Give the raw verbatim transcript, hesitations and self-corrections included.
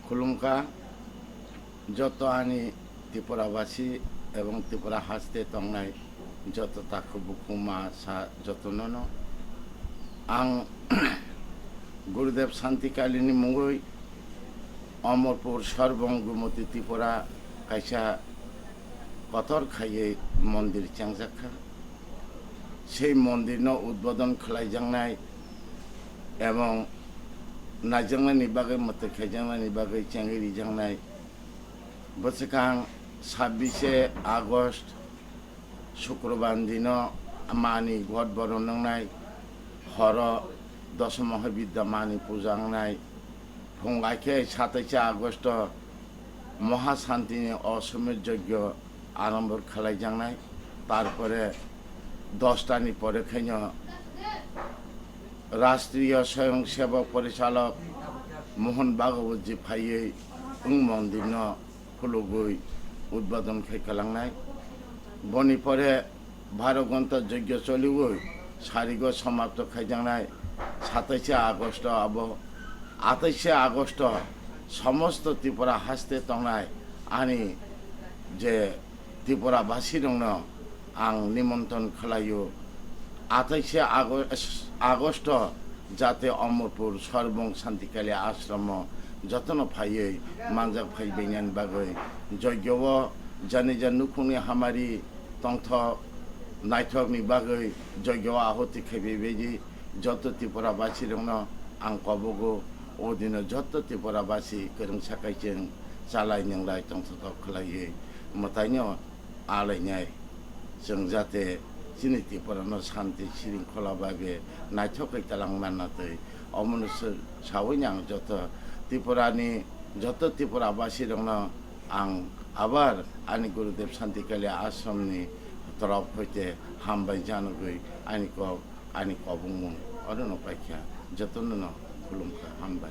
Khulumkha joto ani Tripura basi ebong Tripura haste tongnai joto takhu bukhuma sa jotono no ang Gurudev Santi Kalini mungwi Omorpur Sorbong Gumoti Tripura kaisa kotor khaiwi mondir chengjakha. Sei mondirno udbodon khlaijaknai ebong naijaknani bagwi, mwtwi khaijaknani bagwi chengwi rijaknai. Bwswkang sabbish August Sukrobar dino mani got boron wngnai, horo Dosomoha Bidya mani puja wngnai. Phung aikhe satais August Moha Santini Osomir Jogyo arombo khlaijaknai. Tarpore dostani pore khaino Rashtriya Swayamsevak Porichalok Mohan Bhagawatji phaiwi wng mondirno khulugwi udbodon khai kalangnai. Boni pore baro gonta jogyo choliwi sarigo somapto khaijaknai. Satais August abo atais August somosto Tripura haste tongnai ani je Tripura basirokno ang nimontron khlaio, atais Ago-, Agosto jate Omorpur Sorbong Santikali Ashromo jotono phaiwi manjak phaibainani bagwi joggyo-o janija nukhungni hamari tongthok naithokni bagwi joggyo-o ahuti khaibaidi joto Tripura basirokno ang kobogo. O dino joto Tripura basi kwrwngsa kaichwng chalai nwnglai tongthok khlaiwi mwtaino alainai. Chwng jate chini Tripura no santi siring khola bai be naithok khe talang manna twi omono sa-, sawi ang joto Tripura ni joto Tripura basi rok no ang abar ani Gurudev Santikali Ashram ni torop hoite hambai janagwi ani kok ani kobongmung oro no paikha joto no khulumkha hambai.